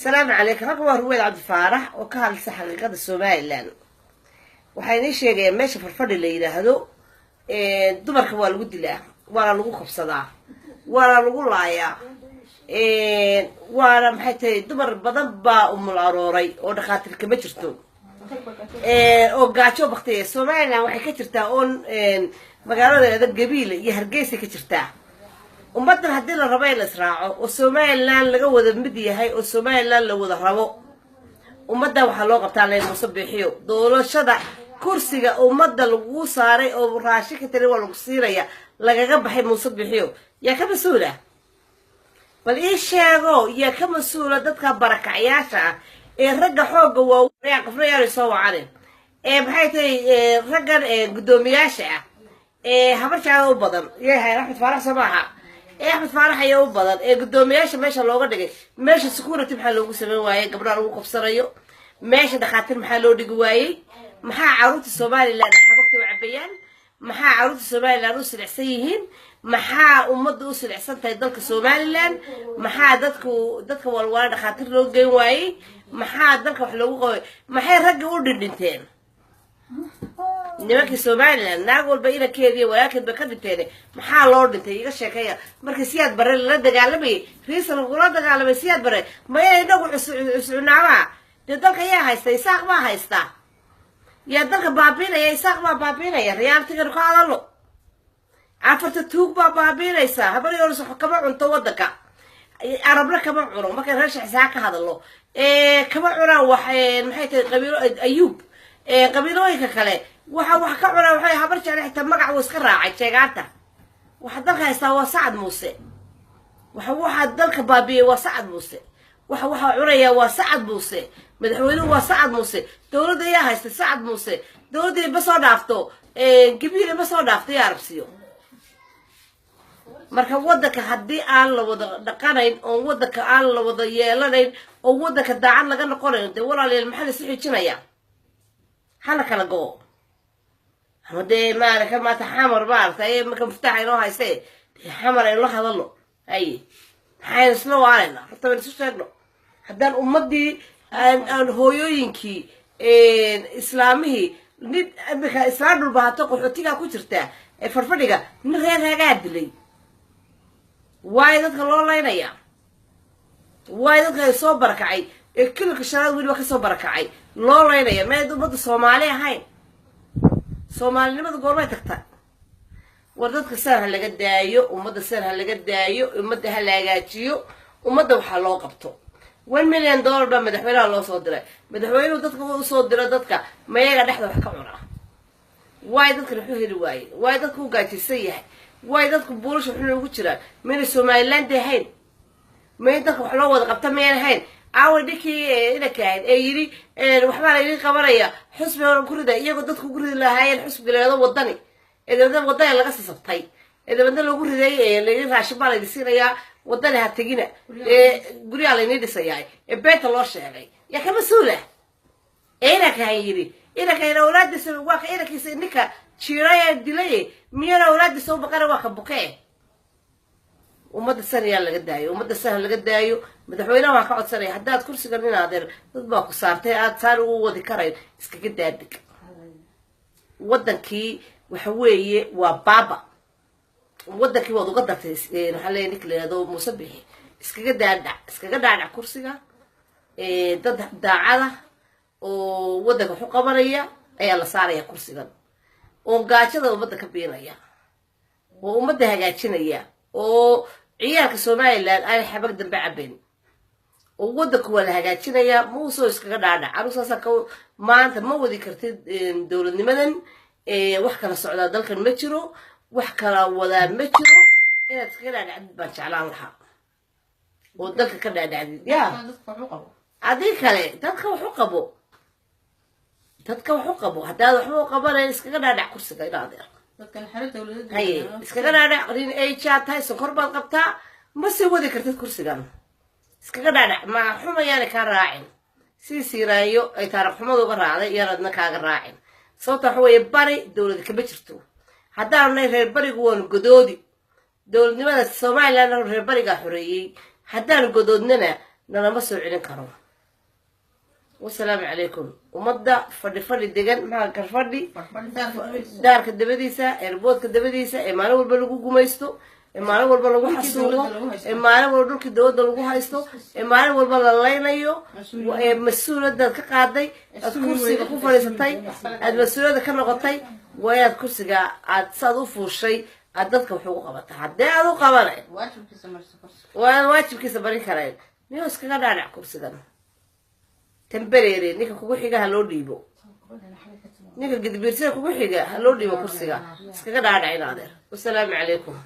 Salaamu calaykum. Halkan waa Ruweyd Cabdi Faarax oo ka hadlaysa xaqiiqada Somaliland. Waxaa inii sheegayaa meesha Farfadhi la yidhaahdo dumarka waa lagu dilaa, waana lagu qabsadaa, waana lagu laayaa, waana maxay tahay, dumar badan baa umul arooray oo dhakhaatiir kama jirto oo gaajo baktiya. Somaliland waxay ka jirtaa oon magaalada Gabiile iyo Hargeysa ka jirtaa. Ummaddan haddii la rabo in la israaco oo Somaliland laga wada mid yahay oo Somaliland la wada rabo, ummadda waxaa loo qabtaa len Muuse Biixiyo. Doorashada kursiga ummadda lagu saaray oo raashinka tani waa lagu siinaya lagaga baxay, Muuse Biixiyo, yaa ka mas-uula? Bal ii sheego, yaa ka mas-uula dadka barakacyaasha ah ee ragga xoogga waa qofna yaanay soo wacanin, ee maxay tahay, raggan guddoomiyaasha ah ee Habar Jecla u badan yahay, Axmed Faarax samaaxa ee Axmed Faarax ayaa u badan, ee guddoomiyaasha meesha looga dhigay? Meesha security maxaa loogu samayn waayey gabdhaha lagu qabsanayo? Meesha dhakhaatiir maxaa loo dhigi waayey? Maxaa carruurta Somaliland xabagta u cabayaan? Maxaa carruurta Somaliland u silicsan yihiin? Maxaa ummadda u silicsan tahay dalka Somaliland? Maxaa dadku dadka walwaala dhakhaatiir loo geyn waayey? Maxaa dalka wax loogu qabay? Maxay ragga u dhindhinteen nimankii Somaliland? Naag walba inankeediiyo walaalkeed bay ka dhinteen. Maxaa loo dhintay? Iga sheekeeya. Markii Siyaad Bare lala dagaalamayay, riisa lagula dagaalamay Siyaad Bare, maya inagu cuscunaabaa dee dalka yaa haysta? Isaaq baa haysta. Yaa dalka baabiinaya? Isaaq baa baabiinaya. Reality-ganu ka hadalo. Afarta tuug baa baabiinaysa. Habaryoors kama cunto wadanka, Arabna kama cuno. Markay reer Shaxisaa ka hadalo, kama cunaan wax. Maxay tahay, qabiilo Ayuub, qabiilooyinka kale waxa wax ka cunaan waxay Habar Jecle. Xitaa magac wuu iska raacay jeegaanta. Waxa dalka haystaa waa Sacad Muuse. Waxa dalka baabiyey waa Sacad Muuse. Waxa cunaya waa Sacad Muuse. Madaxweynuhu waa Sacad Muuse. Dowladda yaa haysta? Sacad Muuse. Dowladda ma soo dhaafto Gabiile, ma soo dhaafto yaa Arabsiyo. Marka waddanka haddii aan la wada dhaqanayn oon waddanka aan la wada yeelanayn oo waddanka daacad laga noqonayn, dee walaalayaal, maxaa la xiijinaya? Hala kala go-o ama dee maaraka maanta Xamar maaragtay marka muftaaxa inoo hayste, dee Xamar aynu la hadalno. Haye, maxaynu isla waalaynaa? Horta baynu isu sheegno. Haddaan ummaddii aan hooyooyinkii, islaamihii, nin imika islaan dhulbahato qaxootigaa ku jirta ee Farfadhiga, nin reer Raagaa dilay. Waayo dadka loo laynaya? Waayo dadka soo barakacay ee kililka shanaad weliba kasoo barakacay loo laynaya? Mayd ummadda Soomaali ahayn? Soomaalinimada goormay tagta? War dadka saan ha laga daayo, ummadda saan ha laga daayo, ummadda ha la hagaajiyo, ummadda waxaa loo qabto. $1 million baa madaxweynaha loo soo diray. Madaxweynuhu dadka usoo diro, dadka mayaga dhexda wax ka cunaa? Waay dadkan wuxuu heli waaye? Waay dadku u gaajaysan yahay? Waay dadku buulasha waxuna ugu jiraan? Mayna Somaliland ahayn? May dadka wax loo wada qabta mayan ahayn? Aaway ninkii inanka ahayd ee yidhi waxbaa laydin qabanaya, xusbiga ku rida, iyagoo dadku ku ridi lahaayeen xusbiga leedo Wadani, ee dabeedna Wadani laga sasabtay, ee dabeedna lagu riday, layidhi raashin baa laydin siinayaa, Wadani ha tegina, ee guryaha laydin dhisayaa, ee beenta loo sheegay? Yaa ka mas-uula ee inankahan yidhi? Inankahan awlaadiisa waa ka inankiisa ninka jiray ee dilay, miyana awlaadiisa u baqana? Waa ka bukee. Ummadda san yaa laga daayo, ummadda san ha laga daayo. Madaxweynaha waan ka codsanaya, haddaad kursigan inaadeer dad baa ku saartay aad saan ugu wadi karayn, iskaga daadig. Waddankii waxa weeye waa baaba. Waddankii waad uga dartay. Waxaa leeyahy ninka la yihahdo Muuse Bixi, iskaga daadhac, iskaga dhaadhac kursiga. Dad daacada oo waddanka wax u qabanaya ayaa la saaraya kursigan, oo gaajada ummadda ka biinaya, oo ummadda hagaajinaya, oo ciyaalka Somaliland aanay xabag dambe cabayn, oo waddanka waa la hagaajinayaa. Muusoo iskaga dhaadhac. Anigu saasa ka maanta ma wadi kartid dowladnimadan. Wax kala socdaa dalkan ma jiro, wax kala wadaa ma jiro. Inaad iskaga dhaadhacdid baan jeclaan lahaa oo dalka ka dhaadhacdid ya. Adii kale dadka wax u qabo, dadka wax u qabo. Haddaad waxba u qabanayn, iskaga dhaadhac kursiga inaad haye, iskaga dhaadhac. Nin ejaa tahay, sokor baad qabtaa, ma sii wadi kartid kursigan. Iskaga dhaadhac. Ma xumayaana kaa raacin sii siiraayo ay taariikh xumada uga raacday, iyaanadna kaaga raacin. Sababta waxa weeye, bari dowlad kama jirto. Haddaanu nahay reer barigu waanu godoodi. Dowladnimada Somaliland reer barigaa xoreeyey. Haddaanu godoodnana Nalama soo celin karo. Wasalaamu calaykum. Ummadda fadhi fadhi degan, maxaa karfadhi daarka dabadiisa, airportka dabadiisa, ee maalin walba lagu gumaysto, ee maalin walba lagu xasuuqo, ee maalin walba dhulkii dowladda lagu haysto, ee maalin walba la laynayo, ee mas-uuliyadaad ka qaaday, aad kursiga ku fadhiisatay, aad mas-uuliyadda ka noqotay, waa inaad kursiga aad saad u fuushay aad dadka wax ugu qabataa. Haddee aad u qabanay, waa inaad waajibkiisa barin karayn. Miyuu iskaga dhaadhac kursigan temporary? Ninka kugu xiga ha loo dhiibo, ninka gidbiirsada kugu xiga ha loo dhiibo kursiga. Iskaga dhaadhac in adeer. Wasalaamu calaykum.